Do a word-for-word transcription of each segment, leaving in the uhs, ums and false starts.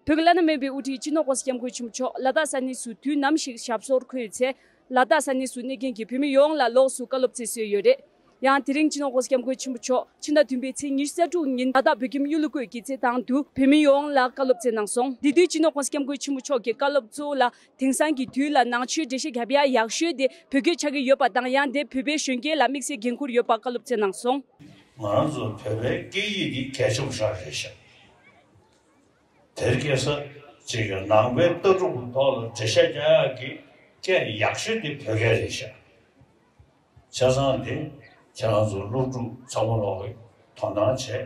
བོད་ཀྱི་བླ་ན་མེད་པའི་དབུ་ཁྲིད་སྤྱི་ནོར་༸གོང་ས་༸སྐྱབས་མགོན་ཆེན་པོ་མཆོག་ལ་དྭགས་ས་གནས་སུ་དུས་ནམ་ཞིག་ཞབས་སོར་འཁོད་ཚེ། ལ་དྭགས་ས་གནས་སུ་གནས་མཁན་གྱི་བོད་མི་ཡོངས་ལ་ལོགས་སུ་བཀའ་སློབ་སྩལ་སྲོལ་ཡོད་རེད། ཡང་དེ་རིང་སྤྱི་ནོར་༸གོང་ས་༸སྐྱབས་མགོན་ཆེན་པོ་མཆོག་ཕྱི་ཟླ་བདུན་པའི་ཚེས་ཉི་ཤུ་རྩ་དྲུག་ཉིན་ལ་དྭགས་བོད་ཁྱིམ་གཡུ་ལུ་བཀོད་ཀྱི་རྩེད་ཐང་དུ་བོད་མི་ཡོངས་ལ་བཀའ་སློབ་སྩལ་གནང་སོང་། དེ་དུས་སྤྱི་ནོར་༸གོང་ས་༸སྐྱབས་མགོན་ཆེན་པོ་མཆོག་གི་བཀའ་སློབ་གཙོ་བོ་ལ། དེང་སང་གི་དུས་ལ་ནང་ཆོས་འགྲེལ་བཤད་རྒྱབ་ཡ་ཡག་ཤོས་དེ་བོད་སྐད་ཆགས་ཀྱི་ཡོད་པ་དང་། ཡང་དེ་བོད་པའི་གཞོན་སྐྱེས་ལ་དམིགས་བསལ་འགན་འཁུར་ཡོད་པ་བཀའ་སློབ་སྩལ་གནང་སོང་། ང་རང་ཚོ་བོད་པའི་སྐད་ཡིག་འདི་གལ་ཆེན་པོ་ཞིག་རེད་ཤག་དེར་སྐྱེས་ས་ཅིག་གི་ནང་པའི་ལྟ་གྲུབ་ཀྱི་ཐོག་ལ་འགྲེལ་བཤད་རྒྱག་ཡག་གི་སྐད་ཡག་ཤོས་དེ་བོད་སྐད་རེད་ཤག་བྱས་ཙང་དེ་ཁྱེད་རང་ཚོ་སློབ་ཕྲུག་ཚང་མ་ལོག་གིས་དོ་སྣང་བྱས།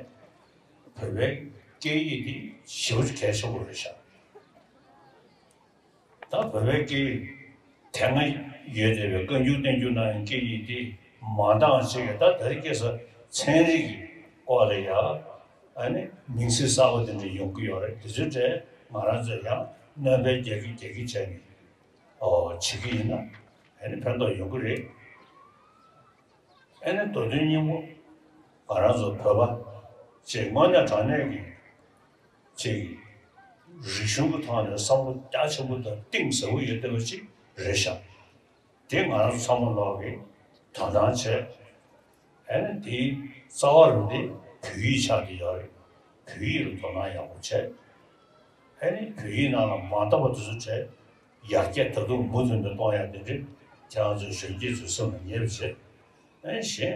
བོད་པའི་སྐད་ཡིག་འདི་ཞེ་པོ་ཅིག་གལ་ཆེན་པོ་རེད་ཤག་ད་བོད་པའི་སྐད་ཡིག་དེ་སྔ་ཡོད་བསྡད་པའི་བཀའ་འགྱུར་བསྟན་འགྱུར་ནང་གི་སྐད་ཡིག་དེ་མ་འདང་ཅིག་གི། ད་དེར་སྐྱེས་ས་ཚན་རིག་གི་སྐོར་ལ་ཡ་ཨ་ནི་མིང་ཚིག་གསར་པ་དེ་འདྲ་ཡོང་གི་ཡོད་རེད། དེ་ཚོའི་གྲས་ང་རང་ཚོས་ཡང་སྣོན་པ་རྒྱག་གི་རྒྱག་གི་བྱས་ནས་ཨོ་བྱེད་ཀྱི་ཡིན་ན་ཨ་ནི་ཕན་ཐོགས་ཡོང་གི་རེད། ཨ་ནི་མདོ་དོན་སྙིང་པོ་ང་རང་ཚོ་བོད་པ་ཅིག་དངོས་གནས་དྲང་གནས་ཀྱི་ཅིག་རིག་གཞུང་གི་ཐོག་ནས་བསམ་བློ་རྒྱ་ཆེན་པོ་དང་གཏིང་ཟབ་པོ་ཡོད་བསྡད་པ་ཅིག་རེད་ཤག་དེ་ང་རང་ཚོ་ཚང་མ་ལོག་གིས་དོ་སྣང་བྱས། ཨ་ནི་དེའི་རྩ་བ་རུ་དེ་བོད་ཡིག་ཆགས་བསྡད་ཡོད་རེད། བོད་ཡིག་ལ་དོ་སྣང་ཡག་པོ་བྱས། ཨ་ནི་བོད་ཡིག་ནང་ལ་མ་འདང་བ་དེ་ཚོ་བྱས། ཡར་རྒྱས་ད་དུང་མུ་མཐུད་དུ་གཏོང་ཡག་དེ་འདྲ་ཁྱེད་རང་ཚོའི་གཞོན་སྐྱེས་ཚོའི་སེམས་ལ་ངེས་པ་བྱས། ཨ་ནི་གཞན་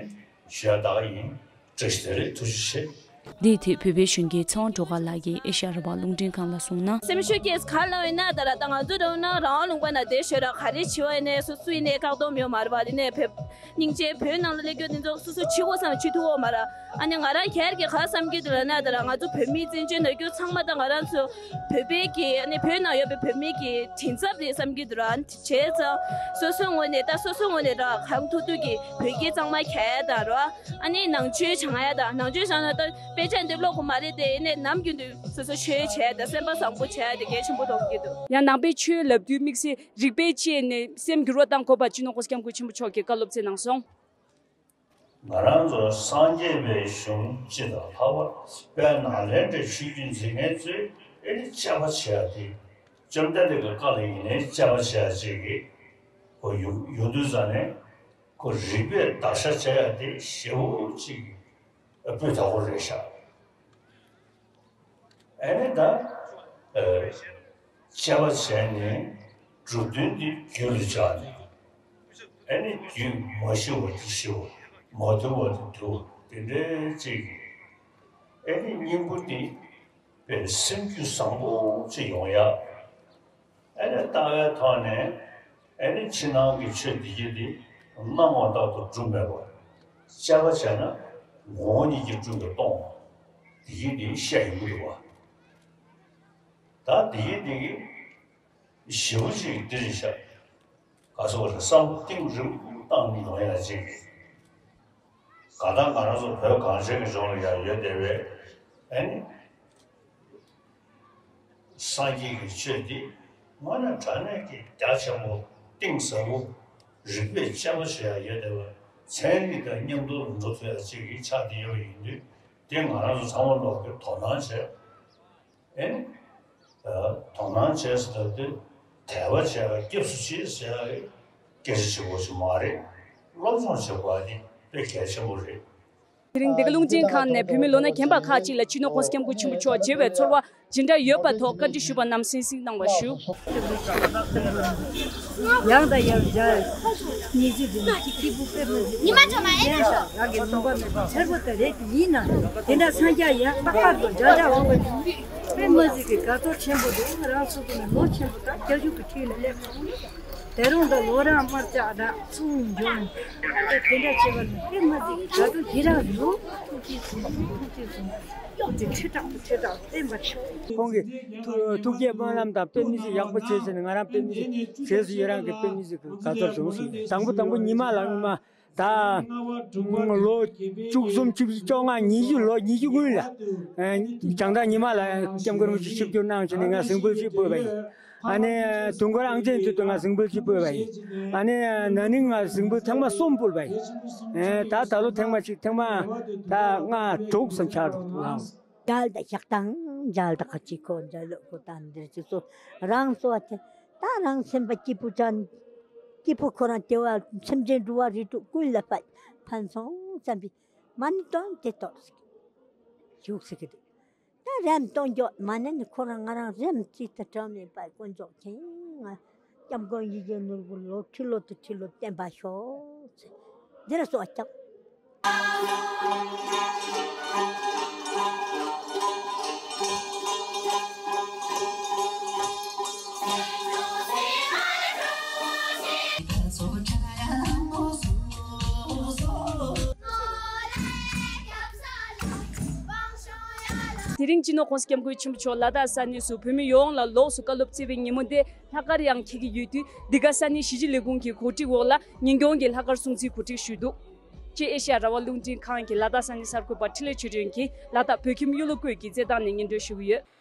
ཞུ་ཡག་ད་ག་ཡིན། བཀྲ་ཤིས་བདེ་ལེགས། ཐུགས་རྗེ་ཆེ། འདིའི་ཐད་བོད་པའི་གཞོན་སྐྱེས་ཚེ་དབང་སྒྲོལ་དཀར་ལགས་ཀྱིས་ཨེ་ཤ་ཡ་རང་དབང་རླུང་འཕྲིན་ཁང་ལ་གསུངས་ན། སེམས་ཤུགས་སྐྱེས་ག་ལ་ཡིན་ན་ད་ལ་ད་ང་ཚོ་རང་ནང་རང་དབང་ལུང་པ་ན་བསྡད་ཤོད་ར། ག་རེ་བྱེད་པ་ཡིན་ནའི་སོ་སོ་ཡིན་ནའི་བཀག་སྡོམ་ཡོད་མ་རེད་པ། དེ་ནས་བོད་སྙིང་རྗེ་བོད་ནང་ལ་སླེབས་རྒྱུ་དེ་ཚོ་སོ་སོ་བྱེད་དགོས་བསམ་བྱེད་ཐུབ་ཀྱི་ཡོད་མ་རེད། ཨ་ནི་ང་རང་སྒེར་གྱི་ག་བསམ་གྱི་འདུག་ལབ་ན་ད་ལ་ང་ཚོ་བོད་མི་བཙན་བྱོལ་ནང་རྒྱུ་ཚང་མ་ད་ང་རང་ཚོ་བོད་པའི་གི་ཨ་ནི་བོད་ནང་ཡོད་པའི་བོད་མི་གི་མགྲིན་ཚབ་རེད་བསམ་གྱི་འདུག་ར། བྱས་ཙང་སོ་སོའི་ངོས་ནས་ད་སོ་སོའི་ངོས་ནས་ར་གང་ཐུབ་ཐུབ་ཀྱི་བོད་སྐད་གཙང་མ་གྱ་ཡ་དང་ར། ཨ་ནི་ནང་ཆོས་སྦྱང་ཡ་དང་། ནང་ཆོས་སྦྱང་ན་ད་དཔེ་ཆ་འདི་ཀློག་དགོས་མ་རེད་དེ། ཨ་ནི་ནམ་རྒྱུན་དུ་སོ་སོ་ཆོས་བྱས་དང་སེམས་པ་བཟང་པོ་བྱས་དེ་གལ་ཆེན་པོ་མཐོང་གི་འདུག་ཡང་ནང་པའི་ཆོས་ལབ་དུས་དམིགས་བསལ་རིག་པའི་དཔྱད་ནས་སེམས་འགྱུར་བ་གཏང་དགོས་པ་སྤྱི་ནོར་༸གོང་ས་༸སྐྱབས་མགོན་ཆེན་པོ་མཆོག་གིས་བཀའ་སློབ་སྩལ་གནང་སོང་། ང་རང་ཚོ་སངས་རྒྱས་པའི་གཞུང་སྤྱི་དང་ལྷག་པར་དཔལ་ནཱ་ལེནྡྲའི་ཆོས་བརྒྱུད་འཛིན་མཁན་ཚོས་ཨེ་ནི་དཔྱད་པ་བྱེད་ཡ་དེ། བཅོམ་ལྡན་འདས་ཀྱི་བཀའ་ལ་ཡིན་ནའི་དཔྱད་པ་བྱེད་ཡ་ཅིག་གི་ཁོ་ཡོང་ཡོང་དུས་ཙ་ནས་ཁོ་རིགས་པས་བརྡར་ཤ་བྱེད་ཡ་དེ་ཞེ་པོ་ཅིག་སྤུས་དག་པོ་རེད་ཤག་ཨ་ནི་ད་ཨ་དཔྱད་པ་བྱས་ནས་གྲུབ་དོན་འདི་རྒྱུད་ལ་འཇགས་ནས། ཨ་ནི་རྒྱུད་མ་ཞི་བ་དེ་ཞི་བ། མ་དུལ་བ་དེ་དུལ་བ། དེ་འདྲའི་ཅིག་གི་ཨ་ནི་སྙིང་པོ་འདི་དཔེ་སེམས་རྒྱུད་བཟང་པོ་ཅིག་ཡོང་ཡ། ཨ་ནི་ལྟ་བའི་ཐོག་ནས་ཨ་ནི་ཕྱི་ནང་གི་ཆོས་འདི་གྱད་དེ་སྣང་བ་ལྟར་དུ་གྲུབ་མེད་པར་དཔྱད་པ་བྱས་ན་ངོ་བོ་ཉིད་ཀྱིས་གྲུབ་པས་སྟོང་བ་འདི་གྱད་དེ་བཤད་ཡོང་གི་འདུག་བ། ད་འདི་གྱད་དེ་གི་ཞེ་པོ་ཅིག་འདི་རེད་ཤག་ག་ཚོད་རེད། བསམ་བློ་གཏིང་རིང་པོ་བཏང་ནས་ཡོང་ཡ་ཅིག་རེད། གང་ལྟར་ང་རང་ཚོ་བོད་གངས་ཅན་གྱི་ལྗོངས་ལ་ཡང་ཡོད་བསྡད་པའི་ཨ་ནི་སངས་རྒྱས་ཀྱི་ཆོས་འདི་དངོས་གནས་དྲང་གནས་ཀྱི་རྒྱ་ཆེན་པོ་གཏིང་ཟབ་པོ་རིགས་པས་དཔྱད་པ་བྱེད་ཡ་ཡོད་བསྡད་པ། ཚན་རིག་དང་མཉམ་དུ་འགྲོ་ཐུབ་ཡ་ཅིག་གི་ཆགས་བསྡད་ཡོད་པ་ཡིན་དུས། དེ་ང་རང་ཚོ་ཚང་མ་ལོག་གིས་དོ་སྣང་བྱས། ཨེ། དོ་སྣང་བྱས་ཟེར་དུས་དད་པ་བྱས་པ་སྐྱབས་སུ་མཆི་ཟེར་ཡ་སྐད་ཆ་བྱེད་དགོས་ཞིག་མ་རེད། སློབ་སྦྱོང་བྱེད་དགོས་པ་ནི་དཔེ་གལ་ཆེན་པོ་རེད། དེ་རིང་འདི་ག་རླུང་འཕྲིན་ཁང་ནས་བོད་མི་ལོ་ན་རྒན་པ་ཁག་ཅིག་ལ་སྤྱི་ནོར་༸གོང་ས་༸སྐྱབས་མགོན་ཆེན་པོ་མཆོག་མཇལ་བའི་ཚོར་བ་ཇི་འདྲ་ཡོད་པ་ཐོག་བཀའ་འདྲི་ཞུས་པ་རྣམས་གསན་གཟིགས་གནང་བ་ཞུ། ཡང་དང་ཡང་མཇལ། སྙིང་རྗེ་འདི་ནི་ཅིག་སྐྱིད་པོ་དཔེ་མི་སྲིད་ཉི་མ་ཅོ་མ་ཨེ་ན་ཤ་རང་གི་ལུང་པ་མེད་པ་ཆེར་པོ་དེ་རེད། ཡིན་ན་དེ་འདྲ་འཚང་རྒྱ་ཡག་པག་པག་ཏུ་འདྲ་འདྲ་འོང་བ་ནི་དཔེ་མི་སྲིད་ཀྱི་དགའ་ཚོར་ཆེན་པོ་འདུག་རང་སོ་སོ་ནས་ལོ་ཆེན་པོ་དང་བརྒྱད་ཅུ་གི་ཁྲིད་ནས་སླེབས་སོང་། དེ་རིང་འདི་ལོ་རང་དམར་ལྕགས་དང་ཚོང་འབྱོར་དེ་དེ་འདྲ་བྱེད་པ་ནི་དཔེ་མི་སྲིད་ཀྱི་དགའ་སྤྲོ་ཞེ་དྲག་འདུག་ཐུགས་རྗེ་ཆེ། ཐུགས་རྗེ་ཆེ། ཐུགས་རྗེ་ཁྲི་ཕྲག་ཁྲི་ཕྲག་བརྟན་པར་ཤོག་ཁོང་གིས་ཐུགས་ཐུགས་བསྐྱེད་སྨོན་ལམ་དང་དཔེ་མི་སྲིད་ཡག་པོ་བྱས་ཟེར་ནས། ང་རང་དཔེ་མི་སྲིད་བྱས་ཟེར། ཡོད་རང་གི་དཔེ་མི་སྲིད་དགའ་ཚོར་བྱུང་ཟེར། དང་པོ་དང་པོ་ཉི་མ་ལ་ཉི་མ་ད་ལོ་བཅུ་གསུམ་བཅུ་བཞི་བཅོ་ལྔ་ཉི་ཤུ་ལོ་ཉི་ཤུ་སྔོན་ལ་ཨ་བྱང་ཐང་ཉི་མ་ལ་སྐྱབས་མགོན་རིན་པོ་ཆེ་ཆིབས་བསྒྱུར་གནང་བྱས་ནས་ང་གཟིགས་འབུལ་ཞིག་ཕུལ་བ་ཡིན། ཨ་ནི་དུས་འཁོར་ཨང་ཅན་དུས་དུ་ང་གཟིགས་འབུལ་ཞིག་ཕུལ་བ་ཡིན། ཨ་ནི་ན་ནིང་ང་གཟིགས་འབུལ་ཐེངས་མ་གསུམ་ཕུལ་བ་ཡིན། ཨེ་ད་ད་ལོ་ཐེངས་མ་གཅིག་ཐེངས་མ་ད་ལྔ་དྲུག་ཙམ་ཆགས་འགྲོ་འདུག་ལགས། དགའ་དང་ཞག་དང་ མཇལ་དག་ག་ཅིག་ཁོ་མཇལ་ལོ་ཁོ་ད་འདིར་ཅིག་སོ་རང་སོ་བ་ཅན་ད་རང་སེམས་པ་སྐྱིད་པོ་ཅན་སྐྱིད་པོ་ཁོ་རང་དེ་བ་སེམས་ཅན་འགྲོ་བ་རིགས་དྲུག་ཀུན་ལ་ཕན་ཕན་སོང་བསམ་པའི་མ་ཎི་བཏོན་དེ་ཏོག་ཞིག་བཞུགས་ཟེར་གི་འདུག་ད་རེམ་གཏོང་རྒྱུ་མ་ནི་ནི་ཁོ་རང་ང་རང་རེམ་ཅིག་ད་གྲོང་མི་པ་དཀོན་མཆོག་མཁྱེན། ང་སྐྱབས་མགོན་ཡེ་ཤེས་ནོར་བུ་ལོ་ཁྲི་ལོ་དུ་ཁྲི་ལོ་བརྟན་པ་ཤོག་ཟེར་འདི་ར་སོགས་ཀྱང་། དེ་རིང་སྤྱི་ནོར་༸གོང་ས་༸སྐྱབས་མགོན་ཆེན་པོ་མཆོག་ལ་དྭགས་ས་གནས་སུ་བོད་མི་ཡོངས་ལ་ལོགས་སུ་བཀའ་སློབ་སྩལ་བའི་ཉིན་མོ་འདི་ལྷག་དཀར་ཡང་འཁེལ་གྱི་ཡོད་དུས། འདི་ག་ས་གནས་གཞིས་བྱེས་ལས་ཁུངས་ཀྱི་གོ་སྒྲིག་འོག་ལ་ཉིན་གུང་གི་ལྷག་དཀར་སྲུང་བརྩི་གོ་སྒྲིག་ཞུས་འདུག་སྤྱིར་ཨེ་ཤ་ཡ་རང་དབང་རླུང་འཕྲིན་ཁང་གི་ལ་དྭགས་ས་གནས་གསར་འགོད་པ་འཕྲིན་ལས་ཆོས་སྒྲོན་གྱིས་ལ་དྭགས་བོད་ཁྱིམ་གཡུ་ལོ་བཀོད་ཀྱི་རྩེད་ཐང་ནས་སྙན་སྒྲོན་ཞུ་གི་ཡོད།